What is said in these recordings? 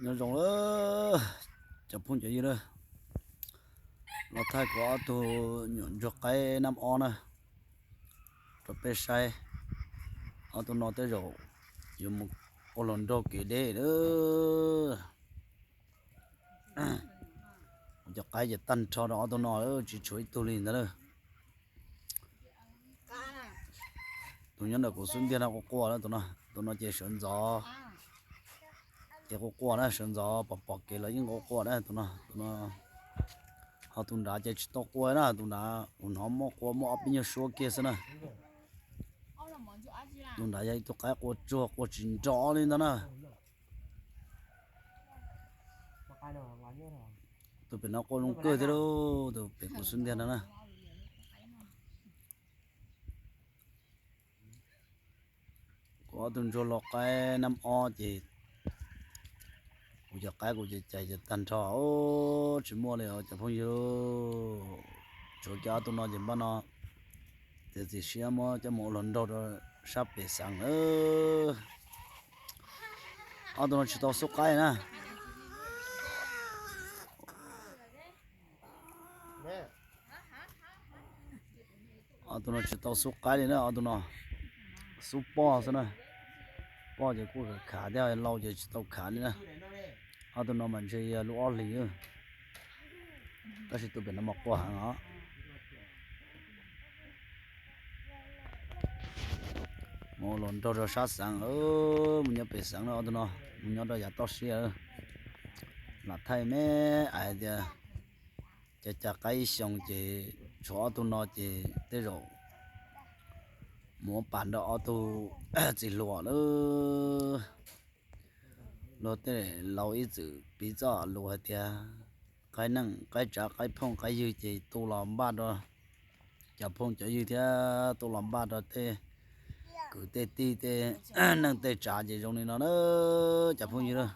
Nyob zoo lawm cov phooj cov ywg na, los thaij kuv ob tug nyuam ntsuag qaib nab ob na rau peb saib. Ob tug no tej zaum yuav mus ua hluas nraug kev deb lawm. Cov qaib ces tag nrho rau ob tug no lawm, tsis tshuav ib tug li ntag lawm. Tus nyob ntawm kuv xub ntiag no quaj quaj na, tus no, tus no ces sawv ntxov ces quaj quaj na, sawv ntxov pom pom kev los yeej quaj quaj na tus no, tus no. Ho tus nrad ces tsis tau quaj na, tus nrad kuv hnov muaj quaj muaj ob peb nyuag suab kiag xwb na. Tus nrad yog ib tug qaib quaj tsuag quaj tsis nrov li ntag na. Tus pem no quaj zoo kawg thiab lauj, tus pem kuv xub ntiag no na. Kuv ob tug ntsuag lau qaib nab ob ces kuv cov qaib kuv cais cais ces tag nrho tsis muaj li os cov phooj ywg. Tshuav kiag ob tug no ces npaj no txiav txim siab muab coj mus ua hluas nraug rau sab pem xeev lawm. Ob tug no tsis tau xub qaib na. Ob tug no tsis tau xub qaib li na, ob tug no xub poj xwb na. Poj ces kuj khav thiab, lau ces tsis tau khav li na. Ob tug no mas ntshe yog lub ob hlis, tab sis tus pem no mas quaj heev os. Mus ua hluas nraug rau sab xeev, mus nyob pem xeev na, ob tug no mus nyob rau yav toj siab. Lam thaij me ais tias cov cai qaib ib xyoos ces tshuav ob tug no ces tej zaum mus ua pam nrog ob tug txiv hluas lawm. Luag tej laus ib txwm piv txoj lus hais tias qaib neej qaib tsav qaib phooj qaib ywg ces tu los npaj rau cov phooj cov ywg thiab tu los npaj rau tej kwv tej tij tej neej tej tsav ces zoo li no na cov phooj ywg na.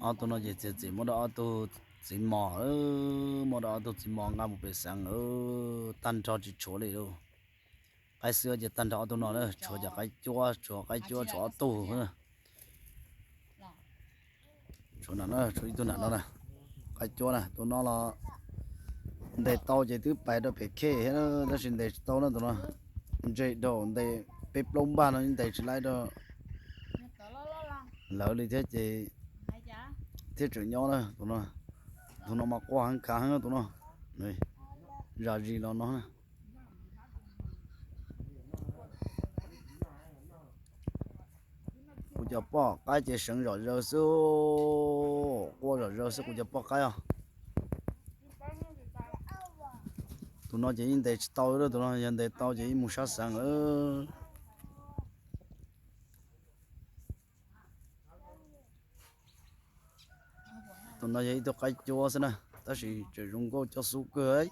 Ob tug no ces txiav txim muab rau ob tug txiv mos, muab rau ob tug txiv mos nqa mus pem xeev lawm, tag nrho tsis tshuav li lauj. Qaib xwb ces tag nrho ob tug no na, tshuav cov qaib cuab, tshuav qaib cuab tshuav ob tug. Tshuav na, tshuav ib tug nram no na, qaib cuab na, tus no los ntes tau ces twb pais rau pem khej thiab, tab sis ntes tsis tau na tus no. Ntse dhau, ntes peb plaub npag no ntes tsis laib rau lawv li thiab ces thiaj tseem nyob na tus no. Tus no mas quaj heev khav heev tus no, zam zis los no. Kuv cov poj qaib ces seev zom zaws xwb, quaj zom zaws xwb kuv cov poj qaib os. Tus no ces yeej ntes tsis tau, tus no yog ntes tau ces yeej mus sab xeev lawm. Tus no yog ib tug qaib cuab xwb na, tab sis tseem zoo nkauj coj xub kawg.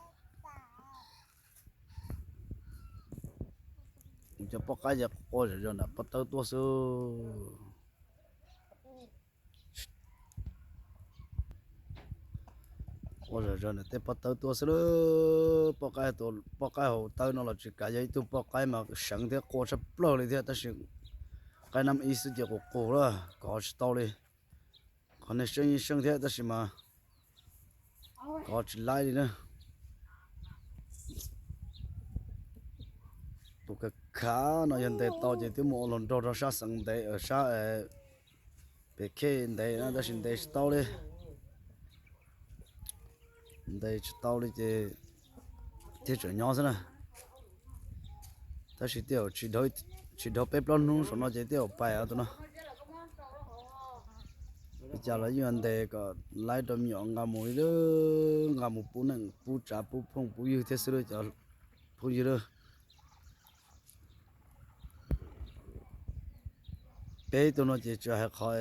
Kuv cov poj qaib ces quaj zom zaws nram pob tawb tuaj xwb. Quaj zom zaws nram tej pob tawb tuaj xwb lawm. Poj qaib, poj qaib hauv tawb no los tsis kav, yog ib tug poj qaib mas seev thiab quaj tshaj plaws li thiab, tab sis qaib nab ib xwb ces qus qus lawm, kov tsis tau li. Qhov niag seej yeej seej thiab tab sis mas kov tsis laib li na. Tus kav khav no yog ntes tau ces twb mus ua hluas nraug rau sab xeev ntev, sab pem khej ntev na, tab sis ntes tsis tau li. Ntes tsis tau li ces thiaj tseem nyob xwb na. Tab sis tej zaum tsis dhau peb plaub hnub saum no ces tej zaum pais tus no. Li cas los yeej yuav ntes kom laib rau me nyuam nqa mus li, nqa mus pub neej pub tsav pub phooj pub ywg thiab xwb lawm cov phooj ywg lawm. Peb tug no ces tsis hais qhov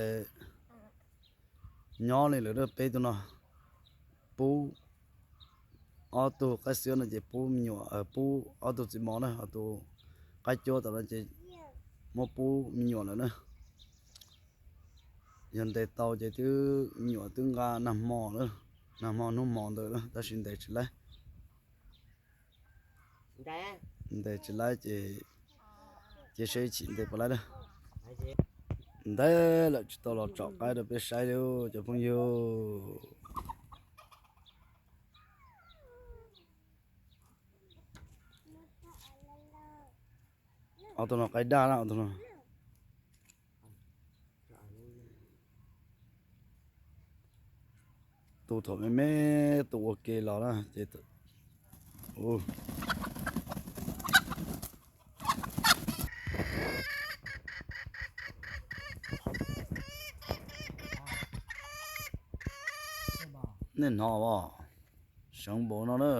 nyob li lawm, peb tug no pub ob tug qaib xiab no ces pub me nyuam, pub ob tug txiv mos na, tus qaib cuab tom no ces muab pub me nyuam lawm na. Yog ntes tau ces twb me nyuam twb nqa nag hmo, nag hmo hnub hmo ntawd na, tab sis ntes tsis laib. Ntes tsis laib ces Ces saib chim ntev puas laib na. Ntev lawm tsis tau los tsom qaib rau peb saib li cov phooj ywg. Ob tug no qaib daj na, ob tug no. Tus thaum me me tus ua ke los na ces nej hnov as, seev npaum no na.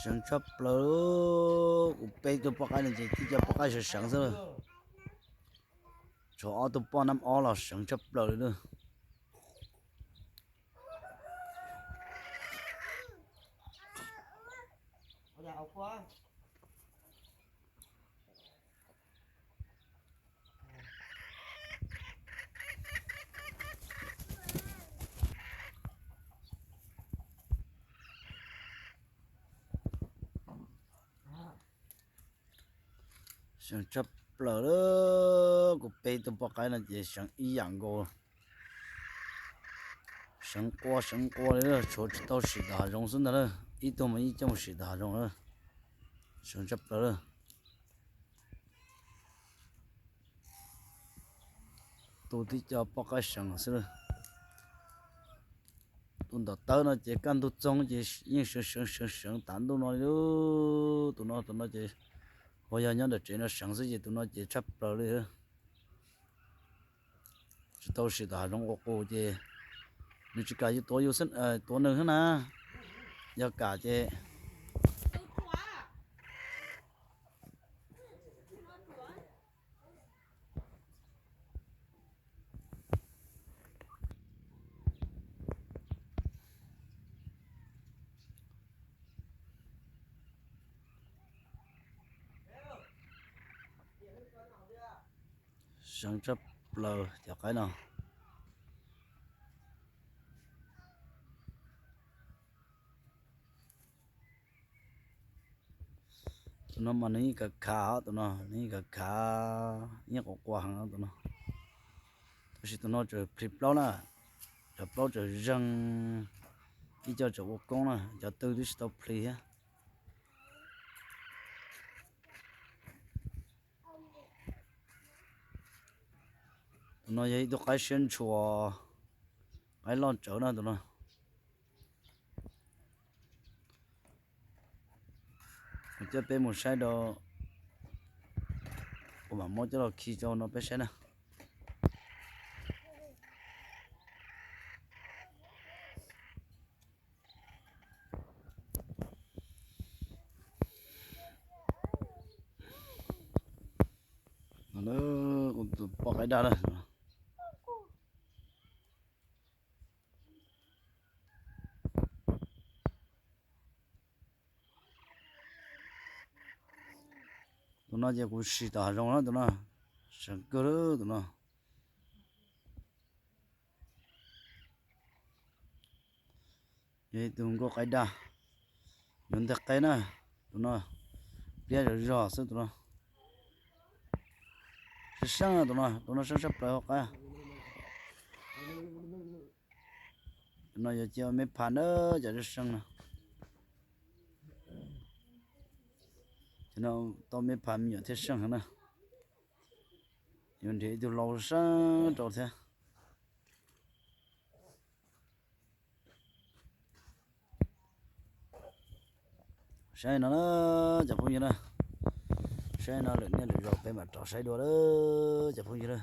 Seev tshaj plaws. Kuv peb tug poj qaib no ces tib co poj qaib seev seev xwb. Tshuav ob tug poj nab ob los seev tshaj plaws li na. Seev tshaj plaws. Kuv peb tug poj qaib no ces seev ib yam nkaus. Seev qua seev qua li, tshuav tsis tau sim tom hav zoov xwb ntag na. Ib tug mas yeej coj mus sim tom hav zoov na. Seev tshaj plaws. Tus tib co poj qaib seev xwb. Tus ntam tawb no ces kaj ntug txoog ces yeej seev seev seev seev tas ntuj no li. Tus no tus no ces ua yog nyob ntawm tsev no seev xwb ces tus no ces tshaj plaws li. Tsis tau sim tom hav zoov ua qus ces nws tsis kam yus tuav yus, tuav nws xwb na. Yog kam ces seev tshaj plaws cov qaib no. Tus no mas nws yeej kav khav, tus no nws yeej kav khav, yeej quav quas heev tus no. Tab sis tus no tseem plhis plaub na, cov plaub tseem zeeg, ib co tseem ua koob na, cov tw twb tsis tau plhis thiab. Tus no yog ib tug qaib siab ntshua, qaib loj tsawv na tus no. Kuv coj peb mus saib rau, kuv mam muab coj los khi rau no peb saib na. Tus poj qaib daj na. Tus no ces kuv sim tom hav zoov na tus no, seev kawg tus no. Yog ib tug nkauj qaib daj, yuav nteg qeb na, tus no pliab zog zog xwb tus no. Seev seev tus no, tus no seev tshaj plaws hauv qab. Tus no yuav cia ua me phas na, cov seev seev no. Cov no tau me phas me nyuam thiaj seev heev na. Yuav nrhiav ib tug lau seev rau thiab. Saib no na, cov phooj ywg na, saib no lwm niaj lwm zaus peb mam rov saib dua lawm cov phooj ywg na.